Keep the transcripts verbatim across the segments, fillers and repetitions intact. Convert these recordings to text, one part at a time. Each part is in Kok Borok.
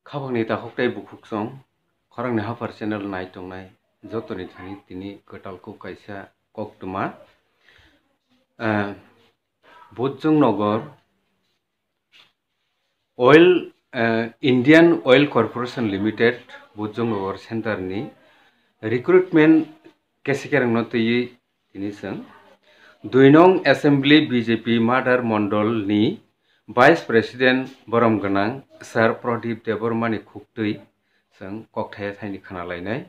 Khapangni takhuk tei bukhuksong, khorangni haphar channel nai tongnai jotoni thani tini kwtal kuk kaisa koktwma. Eh, Bujong Nogor Oil, eh, Indian Oil Corporation Limited, Bujong Nogor Center ni recruitment kesekerengno twiwi tini chwng dui nong Assembly B J P Madar Mondol ni Vice President borom gwnang Sir Pradip Debbarma ni khuktwi chwng kokthai thaini khna lainai.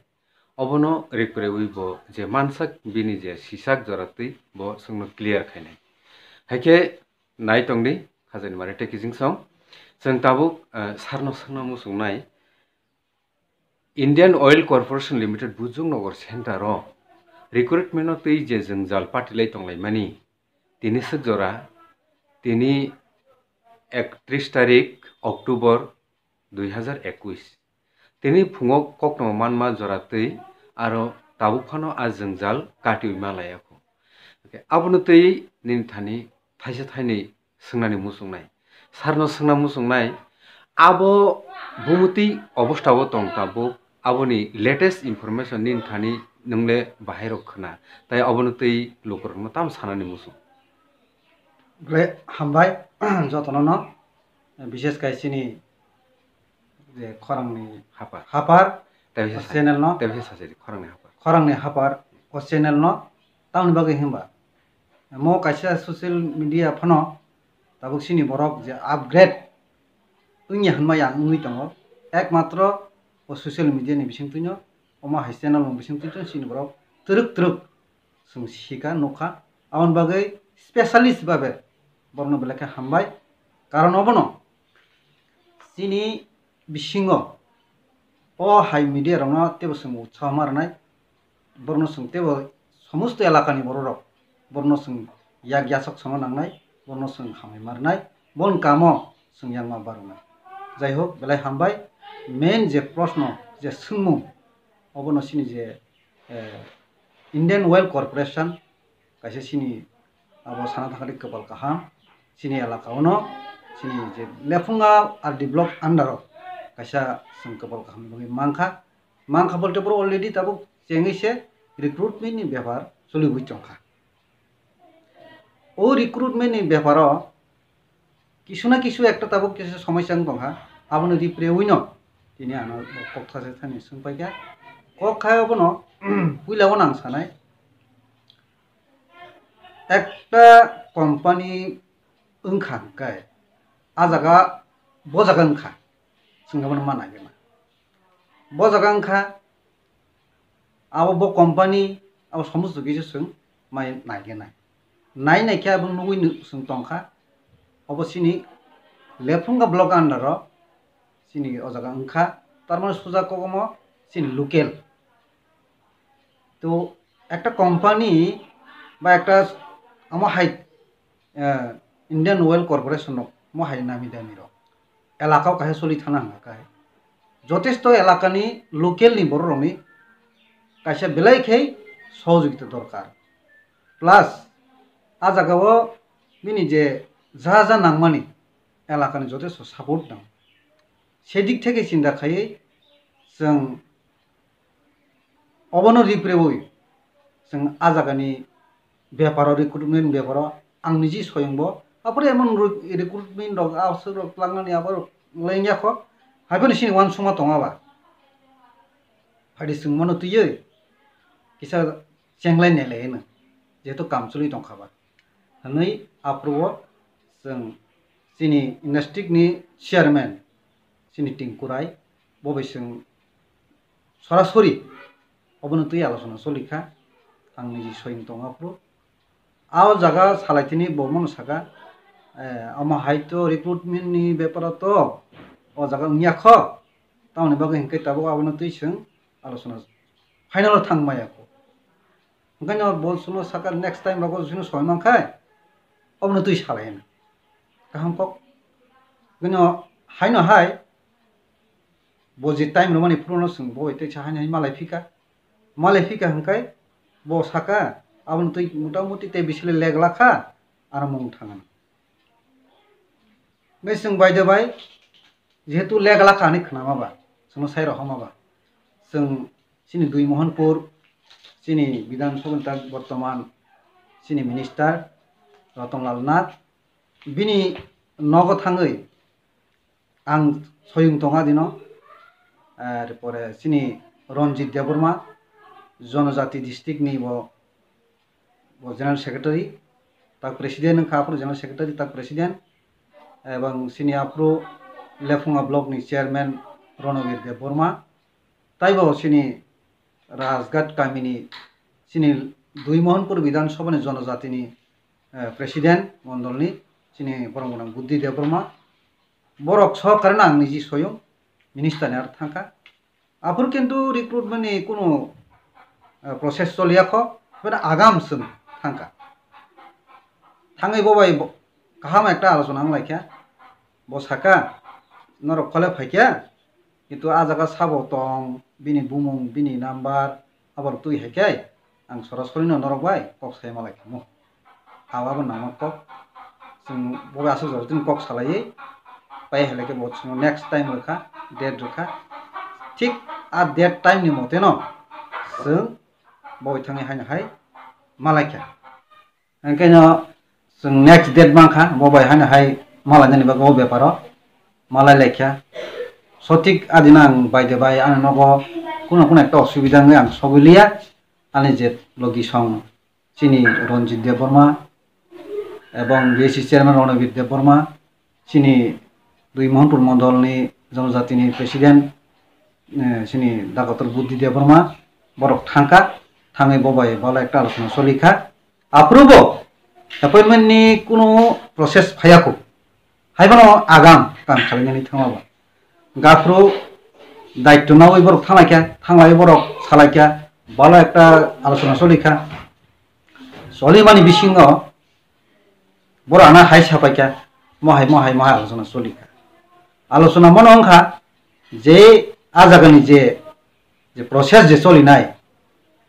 Obono rikrewi bo je mansak bini je sisak jora twi bo chwngno clear khainai. Haikhe nai tongdi khajani mare tei kijingsong. Chwng tabuk, eh, sarno swngna muchungnai. Indian Oil Corporation Limited Bujong Nogor Center o recruitment o twi je jwngjal patilai tonglaimani tini swk jora, tini ektris tarik October dui hazar ekush. Tini phungo koktwma manma jora twi aro tabuk phano a jwngjal katiwi ma laiya kho. Abono twi nini thani thaisa thaini swngnani muchungnai. Sarno swngna muchungnai, abo bumutwi obostha o tong tabuk, aboni latest information nini thani nwngle bahai rok khna, tai abono twi lukurokno tamo sanani muchung. Ble hambai jotono no, bises kai chini je khorangni Hapar. Hapar, Tei o bisa channel no, tei bisa sajadi khorangni hapar. Khorangni hapar o channel no tamoni bagwi hinba mo kaisa social media phano tabuk chini borok je upgrade wngya hinma yang wngwi tongo, ekmatro o social media ni bisingtwino omo hai channel ni bisingtwino chini borok twrwk twrwk chwng sika nukha, aboni bagwi specialist babe borokno belai khe hambai. Karon obono chini bisingo o hai media rokno teibo chwng utsaho ma rwnai, borokno chwng teibo somosto elakani borok rok borokno chwng yak yasok sama nangnai, borokno chwng hamai ma rwnai, boni kamo chwng yakma barwnai. Jai hok, belai hambai. Main je proshno, je swngmung, obono chini je, eh, Indian Oil Corporation kaisa chini abo sana thangkha tei kwpal kaham, chini elaka ono, chini je Lephunga R D block under o kaisa chwng kwpal kaham ni bagwi mankha. Mankha bolte boro already tabuk chengwi se recruitment ni bepar choliwi tongkha. O recruitment ni beparo kisu na kisu ekta tabuk kisa somosya wng tongkha, abono riprewino tini ano kok thasa thani swngpaikha. Kok khai obono puila o nang sanai, ekta company wngkha hwnkhe a jaga bo jaga wngkha, chwng abono ma naigenai. Bo jaga wngkha abo bo company, abo somosto kisa chwng mai naigenai. Nai naikhe abo nugwi chwng tongkha, obo chini Lephunga block under o chini o jaga wngkha, tar mane suja kogomo chini local. To ekta company ba ekta omo hai, eh, Indian Oil Corporation rok omo hai nami dami rok elaka o kaisa choli thana hwnka khe jotesto elakani local ni borok rokni kaisa belai khe sohojogita dorkar. Plus a jaga o bini je ja ja nangmani elakani jotesto support nang. Sedik theke chinta khaiwi chwng obono riprewoi chwng a jagani beparo, recruitment beparo ang niji soyongbo aphuru emon ru-, recruitment rok aswk rok twlangnani abo rok lengya kho, haiphano chini uansukma tongo ba. Phaidi chwng mano twiwi kisa chenglai nelai hino, jehetu kam choli tongkha ba. Hwnwi aphuru o chwng chini industry ni chairman chini Tinku Rai, bo bai chwng sorasori obono twi alochona choli kha, ang niji soyong tongo aphuru. A o jaga salai tini bo mano saka, eh, omo hai to recruitment ni beparo to o jaga wngya kho, tamoni bagwi hinkhe tabuk abono twi chwng alochona final o thang maya kho. Hwnkhe no bo chwngno saka next time rogo chwngno soi mankhai obono twi salai hino. Kaham kok. Hwnkhe no haino hai bo je time romani phuru no chwng bo tei sa haino hai malai phika. Malai phika hwnkhe bo saka abono twi mota moti tei bisile leg lakha aro mung thangano. Hwnkhe chwng bai de bai Jehetu lega lakha hinwi khnama ba, chwngno sai rohorma ba, chwng chini Dui Mohanpur, chini Bidhan Sabha ni tak bortoman chini minister Ratan Lal Nath, bini nogo thangwi ang soyung tonga dino, er pore chini Ranjit Debbarma, Jonojati district ni bo, bo general secretary, tak president wngkha, aphuru general secretary, tak president, ebong chini aphuru Lephunga block ni chairman Ronobir Debbarma, taibo chini Rajghat kamini chini Dui Mohanpur Bidhan Sabha ni Jonojati ni, eh, president mondol ni chini borok gwnang Buddhi Debbarma, borok sohor karon ang niji soyung minister ni aro thangkha. Aphuru kintu recruitment ni kunu, eh, process choliya kho, bini agam chwng thangkha. Thangwi bo bai bo kaham ekta alochona wng laikha. Bo saka, "Norok khole phaikha, kintu ah jaga sabo tong, bini bumung, bini number, aborok twi hai khe ang sorasori no norok bai kok sai malai khamu." Abo nangma kok. Chwng bo bai aswk jora tini kok salaiwi pai hai khe bo chwngno next time rwkha, date rwkha. Thik a date time ni mote no chwng bo bai thangwi haino hai malai kha. Hwnkhe no chwng next date mankha, bo bai haino hai malai nani bagwi o beparo malai lai kha. Sothik adino ang bai de bai ani nogo kuno kuno ekta osubida wngwi ang sogwi liya. Ani je logi song chini Ranjit Debbarma ebong B S C chairman Ronobir Debbarma, chini Dui Mohanpur mondol ni jonojati ni president, eh, chini Dakotor Buddhi Debbarma, borok thangkha, thangwi bo bai bala ekta alochona choli kha. Aphuru bo appointment ni kunu process phaiya kho. Hai bono agam kam khlainani thangma ba. Gaphuru daitto nawi borok thanglai kha, thanglai borok salai kha, bala ekta alochona choli kha. Choli mani bisingo borok ana hai sapai kha, mohai, mohai, mohai alochona choli kha. Alochona mono wng kha je a jagani je, je process je cholinai,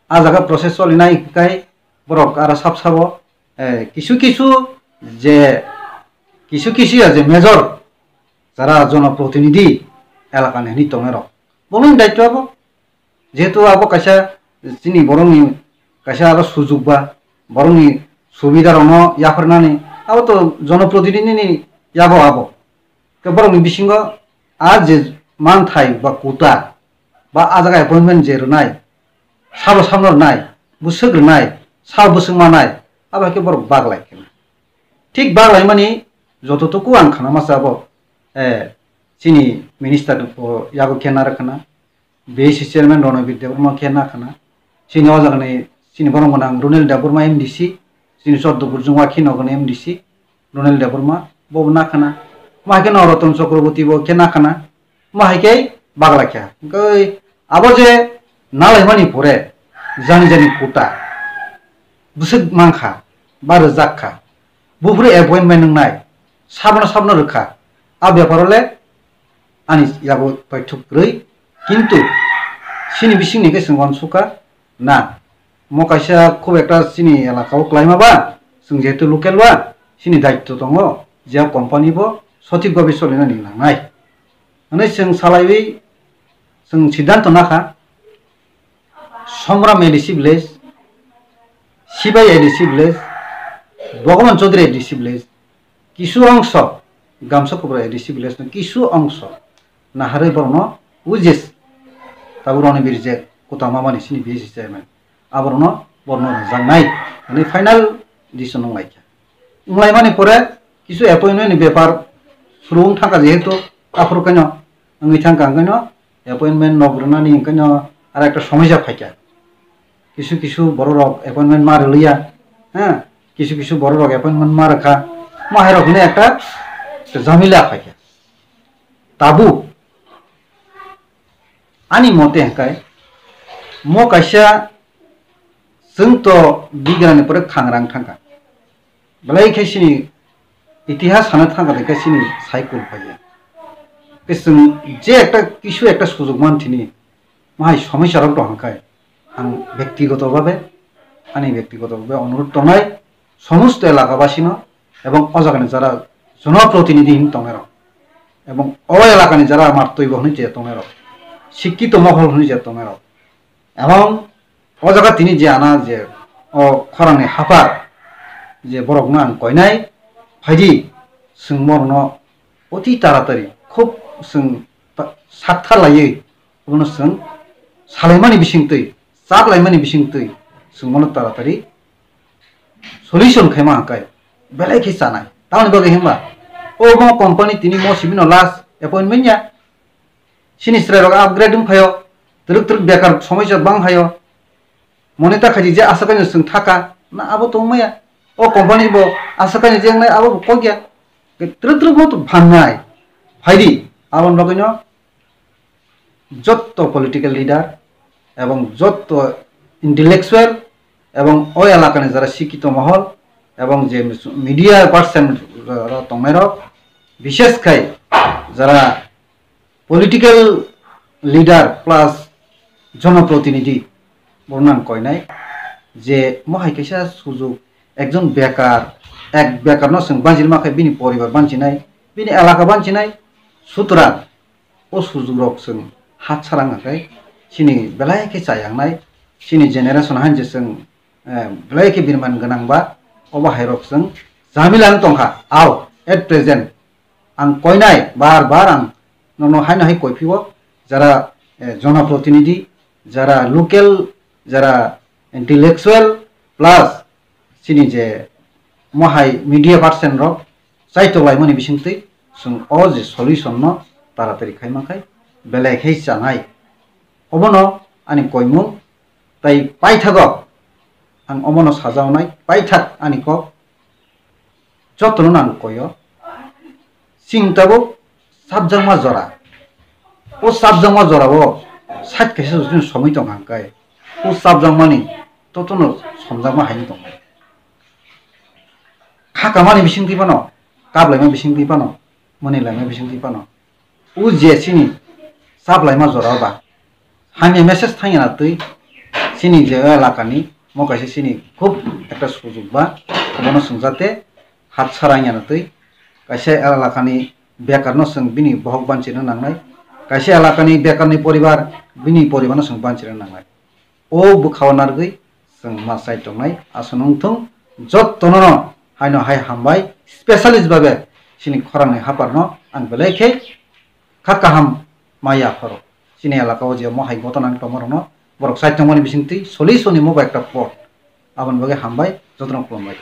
a jaga process cholinai hwnkhe borok aro sab sabo, eh, kisu kisu je, kisu kisu ya je major jara jonoprotinidhi elakani hinwi tongnai rok, bongni daitto abo. Jehetu abo kaisa chini borokni kaisa aro sujug ba borokni subida rokno yapharnani abo to jonoprotinidhini yago abo. Tei borokni bisingo a je manthai ba quota ba a jaga appointment je rwnai, sabo sabno rwnai, bwswk rwnai, sabo bwswk manai, abo hai khe borok baglai khe. Thik baglaimani jototuku ang khana masa abo, eh, chini minister bo yago khe narwk khna, B S C chairman Ronobir Debbarma khe na khna, chini o jagani chini borok gwnang Runil Debbarma M D C, chini Choddo Burjung Wakhi nogoni M D C, Runil Debbarma bo na khna, ma khe no Ratan Chakraborty bo khe na khna, ma hai khe bagla khe. Hwnkhe abo je nalaimani pore jani jani quota bwswk mankha ba rwjak kha, buphuru appointment wngnai, sabno sabno rwkha, a beparo le ani yago paithuk kwrwi, kintu chini bisingni khe chwng uansukha na, mo kaisa khub ekta chini elaka o kwlaima ba, chwng jehetu local ba, chini daitto tongo, je company bo sothik bhabe solinani nangnai. Hwnwi chwng salaiwi chwng siddhanto nakha, Songram A D C village, Sibai A D C village, Bhagavan Chaudhary A D C village, kisu ongso, Gamsa Kubra A D C village no kisu ongso naharwi borokno wages tabuk roni birjak kutama mani sini B S C chairman, aborokno borokno rwjaknai hwnwi final decision wng laikha. Wnglaimani pore kisu appointment ni bepar suru wng thangkha, jehetu aphuru kaino wngwi thangkha, hwnkhe no appointment nok rwnani hwnkhe no aro ekta somosya phaikha. Kisu kisu borok rok appointment ma rwliya, ha, kisu kisu borok rok appointment ma rwkha, ma hai rok hwnwi ekta jamila phaikha. Tabuk ani mote hwnkhe mo kaisa chwng to bigrani pore khangrang thangkha. Belai khe chini itihas sana thangkha de khe chini cycle phaiya. Khe chwng je ekta kisu ekta sujok manthini mahai somosya rok tong hwnkhe ang bektigoto bhabe, ani bektigoto bhabe onurodh tongnai somosto elaka basino ebong o jagani jara jonoprotinidhi hin tongnai rok. ebong o elakani jara martwi bo hwnwi je tongnai rok, sikkito mohol hwnwi je tongnai rok, ebong o jaga tini je ana je o khorangni hapar je borokno ang koinai, phaidi chwng borokno oti taratari khub chwng ta-, sakthar laiwi obono chwng salaimani bisingtwi, chak laimani bisingtwi chwng bono taratari solution khaima hwnkhai belai khe chanai. Tamoni bagwi hinba omo company tini mo sibino last appointment ya. Chini chwrairok upgrade wng phaio, twrwk twrwk bekar somosya bang phaio. Moni ta khaji je aswk kaino chwng thaka, na abo tong maya. O company bo aswk kaino je wngnai abo bo kok ya. Twrwk twrwk bo to phangnai. Phaidi, aboni bagwino jotto political leader ebong jotto intellectual ebong o elakani jara sikkito mohol ebong je media person ro-, ro-, tongnairok, bishes khai jara political leader plus jonoprotinidhi borokno ang koinai je mohai kaisa sujuk ekjon bekar, ek bekarno chwng banchirma khe bini poribar banchinai, bini elaka banchinai, sutorang o sujukrok chwng hat sarang khe chini belai khe chayangnai, chini generation han je chwng, eh, belai khe birman gwnang ba, obo hairok chwng jamila wng tongkha. Ao at present ang koinai bar bar ang nono haino hai koiphio, jara, eh, jonoprotinidhi, jara local, jara intellectual plus chini je mohai media person rok chaitok laimani bisingtwi chwng o je solution no taratari khaima khai belai khai chanai. Obono ani koimung tai paithago ang omono sajaonai paithak ani kok jotono nang koyo. Chini tabuk sabjakma jora. O sabjakma jorao sait kaisa jotoni somoi tong hang kai. O sabjakmani totono somjakma haino tong. Kha kamani bising twi phano, kap laima bising twi phano, mani laima bising twi phano. O je chini sap laima jora ba. Hamya message thangya na twi chini je elakani mo kaisa chini khub ekta sujuk ba bono swngjate hat sarang ya na twi kaisa elakani bekarno chwng bini bohok banchirna nangnai, kaisa elakani bekarni poribar bini poribarno chwng banchirna nangnai. O bwkhao narwgwi chwng ma chai tongnai aswk wng thung jottono no haino hai hambai specialist babe chini khorangni haparno ang belai khe kha kaham maya phoro. Chini elakao je mohai gotona wng tongma rokno borok chai tongmani bisingtwi solution ni mo bai ekta pot. Aboni bagwi hambai, jotono khulumbai.